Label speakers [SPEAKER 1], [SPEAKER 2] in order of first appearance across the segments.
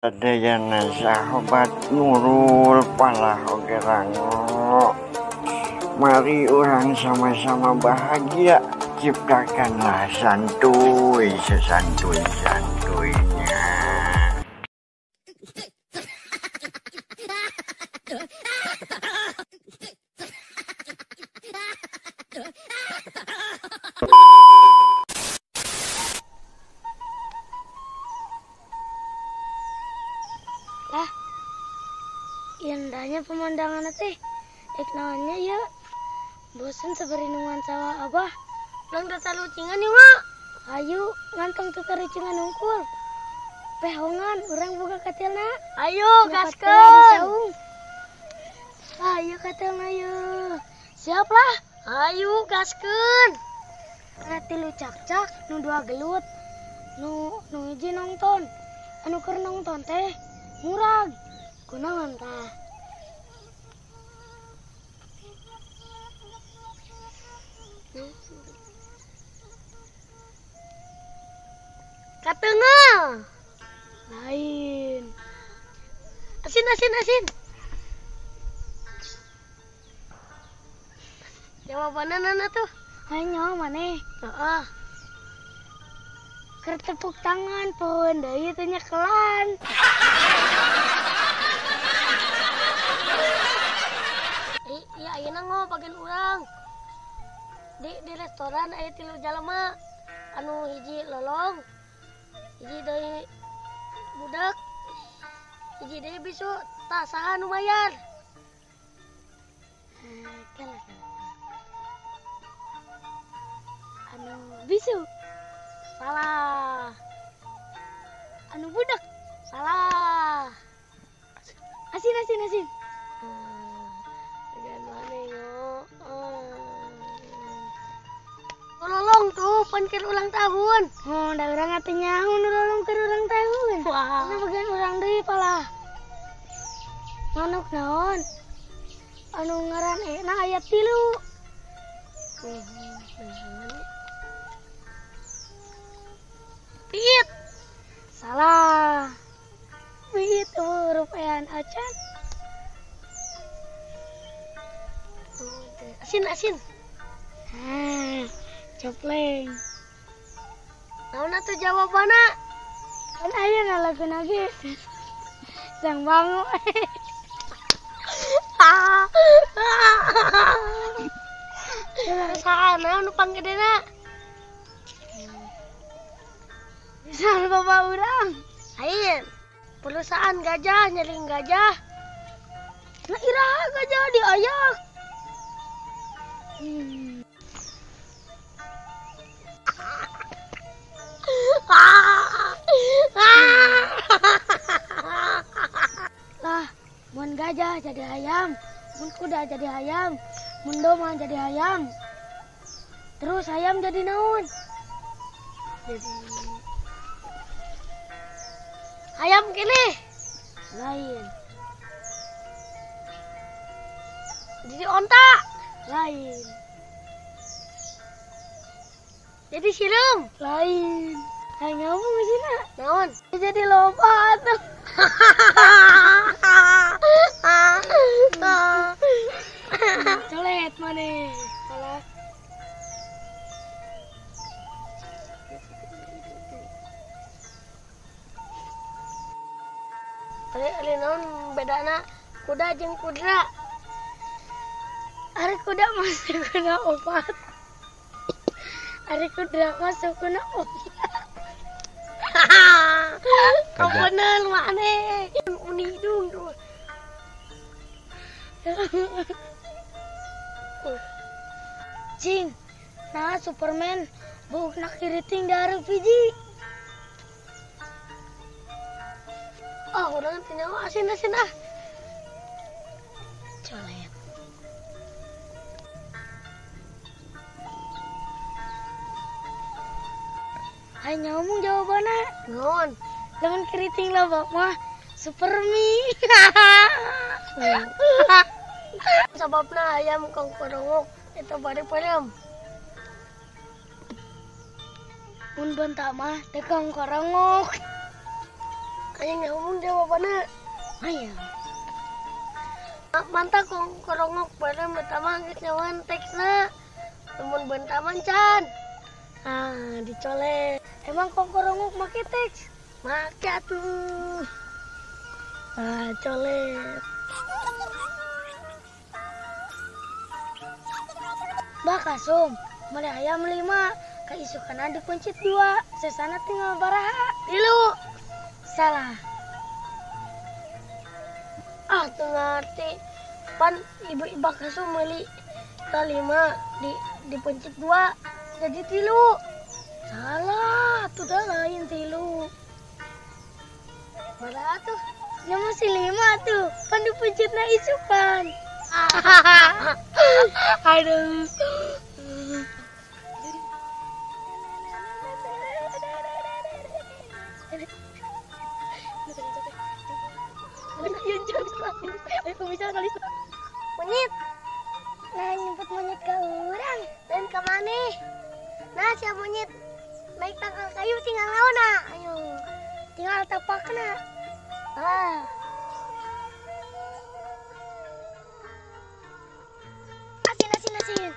[SPEAKER 1] Sadayana sahabat Nurul Palah oge Rango. Mari urang sama-sama bahagia, ciptakanlah santuy sesantuy-santuinya.
[SPEAKER 2] Lah, indahnya pemandangan teh, ek naonnya ya. Bosen seberinungan sawah abah.
[SPEAKER 3] Nang dasar lucingan nih, Mak.
[SPEAKER 2] Ayo, ngantong tukar lucingan unggul. Pehongan, urang buka katilna.
[SPEAKER 3] Ayo, gaskeun.
[SPEAKER 2] Ayo katilna ayo. Siap lah.
[SPEAKER 3] Ayo, gaskeun.
[SPEAKER 2] Ana tilu cak-cak, nu dua gelut. Nu hiji nongton. Anu keur nongton teh murag. Kunaon tah?
[SPEAKER 3] Katengah.
[SPEAKER 2] Lain.
[SPEAKER 3] Asin asin asin. Jawabannya nana tuh.
[SPEAKER 2] Ayo maneh.
[SPEAKER 3] Heeh.
[SPEAKER 2] Keur tepuk tangan pohon deui teh nyekelan.
[SPEAKER 3] Iya ayeuna ngo bagian urang. Di restoran aya tilu jalma. Anu hiji lolong, hiji deui budak, hiji deui bisu. Tah saha nu mayar?
[SPEAKER 2] Anu bisu.
[SPEAKER 3] Salah.
[SPEAKER 2] Anu budak.
[SPEAKER 3] Salah.
[SPEAKER 2] Asin asin asin.
[SPEAKER 3] Bagian mana yo? Lolong tuh pan keur ulang tahun.
[SPEAKER 2] Oh, da urang atuh nyaho nu lolong keur ulang tahun.
[SPEAKER 3] Wah.
[SPEAKER 2] Anu bagian urang deui palah. Manuk naon? Anu ngaran enak aya tilu.
[SPEAKER 3] Piit.
[SPEAKER 2] Salah. Piit huruf ean acan.
[SPEAKER 3] Asin asin.
[SPEAKER 2] Hah, copleng.
[SPEAKER 3] Naon atuh jawabanna?
[SPEAKER 2] Kan aya ngalagu ge. Sang bango.
[SPEAKER 3] Saha naon nu panggedena?
[SPEAKER 2] Saha bapak urang?
[SPEAKER 3] Lain. Perusahaan gajah nyeling gajah.
[SPEAKER 2] Nah iraha gajah diayak. Lah, mun gajah jadi ayam, mun kuda jadi ayam, mun domba jadi ayam. Terus ayam jadi naon?
[SPEAKER 3] Jadi ayam kene.
[SPEAKER 2] Lain.
[SPEAKER 3] Jadi onta.
[SPEAKER 2] Lain.
[SPEAKER 3] Jadi sireum.
[SPEAKER 2] Lain. Ayo ngomong sih nak.
[SPEAKER 3] Naon?
[SPEAKER 2] Jadi loba tuh. Colet mana? Salah.
[SPEAKER 3] Ari naon bedana kuda jeung kudra?
[SPEAKER 2] Ari kuda masuk kuna opat. Ari kudra masuk kuna opat.
[SPEAKER 3] Kau bener mana? Uni hidung tuh.
[SPEAKER 2] Cing, nah Superman buuk kiriting dari biji.
[SPEAKER 3] Oh, urang teu nyaho asin asin ah.
[SPEAKER 2] Colet. Ayo ngomong jawabanna.
[SPEAKER 3] Naon?
[SPEAKER 2] Lamun keriting loba mah Supermi.
[SPEAKER 3] Sababna ayam kongkorongok eta bari pareum.
[SPEAKER 2] Mun bentak mah teu kongkorongok.
[SPEAKER 3] Aing ngomong jawabanna. Hayam. Mantap korongok bareng pertama geus nyawan teksna. Lamun bentaman can. Ah, dicolek. Emang korongok make teks? Make atuh. Ah, colek.
[SPEAKER 2] Bah Kasum, meuli ayam 5, kaisukana dikuncit 2, sesana tinggal baraha.
[SPEAKER 3] 3.
[SPEAKER 2] Salah.
[SPEAKER 3] Ah, teu ngarti. Pan ibu Ibah Kasum meuli 5 dipencit 2 jadi 3.
[SPEAKER 2] Salah, tuh dah lain 3.
[SPEAKER 3] Baraha tuh?
[SPEAKER 2] Ya masih 5 tuh, pan dipencitna isukan. Aduh.
[SPEAKER 3] Monyet.
[SPEAKER 2] Nah, nyemput monyet ke urang.
[SPEAKER 3] Dan ke mana? Nah, siapa monyet? Naik tangkal kayu tinggal naon ah? Ayo.
[SPEAKER 2] Tinggal tapakna.
[SPEAKER 3] Ah.
[SPEAKER 2] Asin asin asin.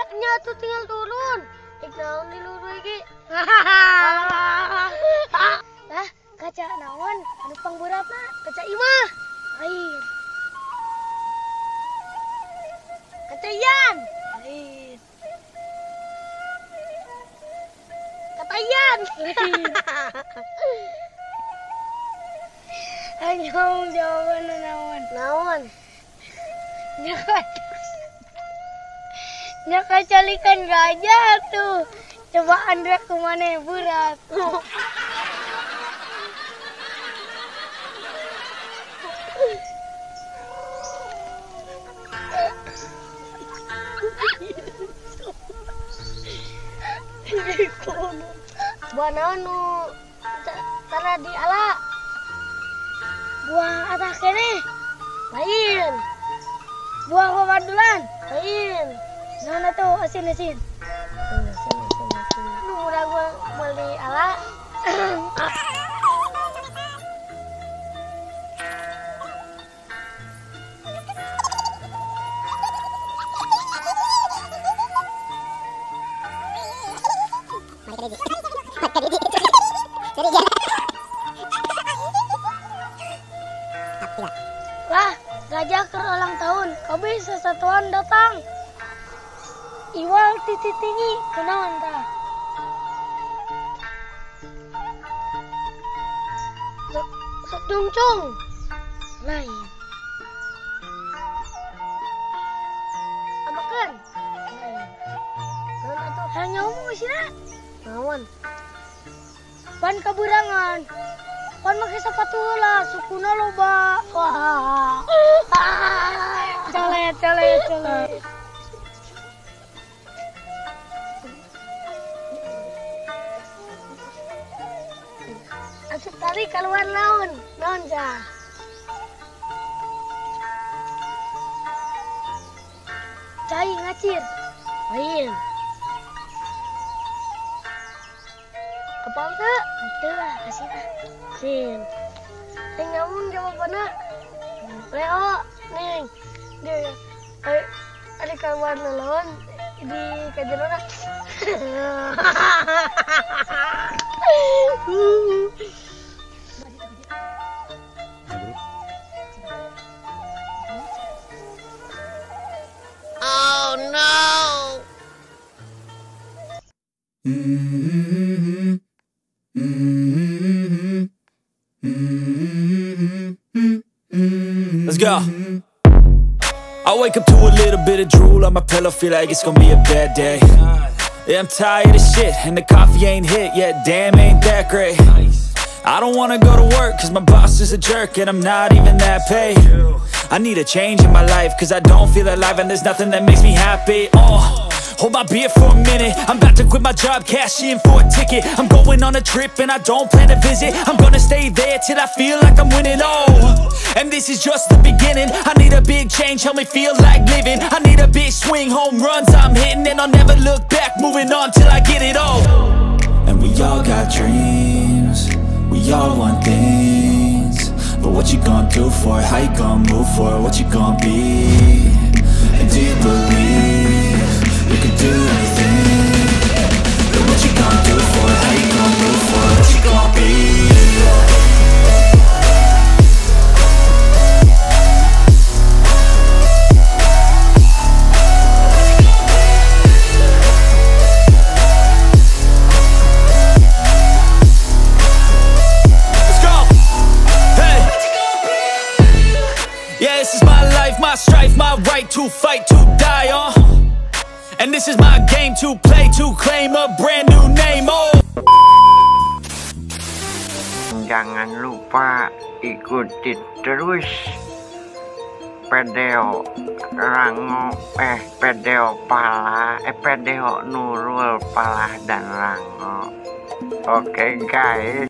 [SPEAKER 3] Nya tuh tinggal turun. Ik naon di luru iki.
[SPEAKER 2] Lah, kaca naon anu pangberatna?
[SPEAKER 3] Kaca imah.
[SPEAKER 2] Lain.
[SPEAKER 3] Kaca ian.
[SPEAKER 2] Lain.
[SPEAKER 3] Kaca ian.
[SPEAKER 2] Ayo jawabanna naon?
[SPEAKER 3] Naon?
[SPEAKER 2] Nya nya kacalikan gajah tuh. Coba Andra kemana berat.
[SPEAKER 3] Buah naon nu tara di ala?
[SPEAKER 2] Buah atah keneh.
[SPEAKER 3] Lain.
[SPEAKER 2] Buah papadulan.
[SPEAKER 3] Lain.
[SPEAKER 2] Naon atuh asin-asin?
[SPEAKER 3] Asin asin asin. Nu murah gua beli ala.
[SPEAKER 2] Lah, gajah keur ulang tahun, kabeh sasatuan datang. Iwal titi tinggi, kunaon tah?
[SPEAKER 3] Sok jungcung.
[SPEAKER 2] Lain.
[SPEAKER 3] Abakeun.
[SPEAKER 2] Lain.
[SPEAKER 3] Naon atuh?
[SPEAKER 2] Hayang ngomong sih.
[SPEAKER 3] Naon?
[SPEAKER 2] Pan kaburangan. Pan make sepatu heula, sukuna loba. Wah. Colet, colet, colet.
[SPEAKER 3] Asup tali keluar naon? Naon sah?
[SPEAKER 2] Cai ngacir.
[SPEAKER 3] Lain. Apal teu?
[SPEAKER 2] Teu ah, asin ah.
[SPEAKER 3] Asin. Aing nyamun jawabanna. Leo, ning. Dia ada keluar lelon di kajerona.
[SPEAKER 4] Oh no.
[SPEAKER 5] Let's go. I wake up to a little bit of drool on my pillow, feel like it's gonna be a bad day. Yeah, I'm tired of shit, and the coffee ain't hit yet, damn, ain't that great. I don't wanna go to work, cause my boss is a jerk, and I'm not even that paid. I need a change in my life, cause I don't feel alive, and there's nothing that makes me happy. Oh, Hold my beer for a minute. I'm about to quit my job, cash in for a ticket. I'm going on a trip and I don't plan to visit. I'm gonna stay there till I feel like I'm winning. Oh, and this is just the beginning. I need a big change, help me feel like living. I need a big swing, home runs I'm hitting. And I'll never look back, moving on till I get it all. And we all got dreams, we all want things. But what you gonna do for it? How you gonna move for it? What you gonna be? And do you believe you can do anything? But what you gonna do for it? How you gonna move for it? What you gonna be? Let's go! Hey! Yeah, this is my life, my strife, my right to fight, to die on. And this is my game to play, to claim a brand new name, oh.
[SPEAKER 1] Jangan lupa ikuti terus video Rango, video Pala, video Nurul Palah dan Rango. Oke guys.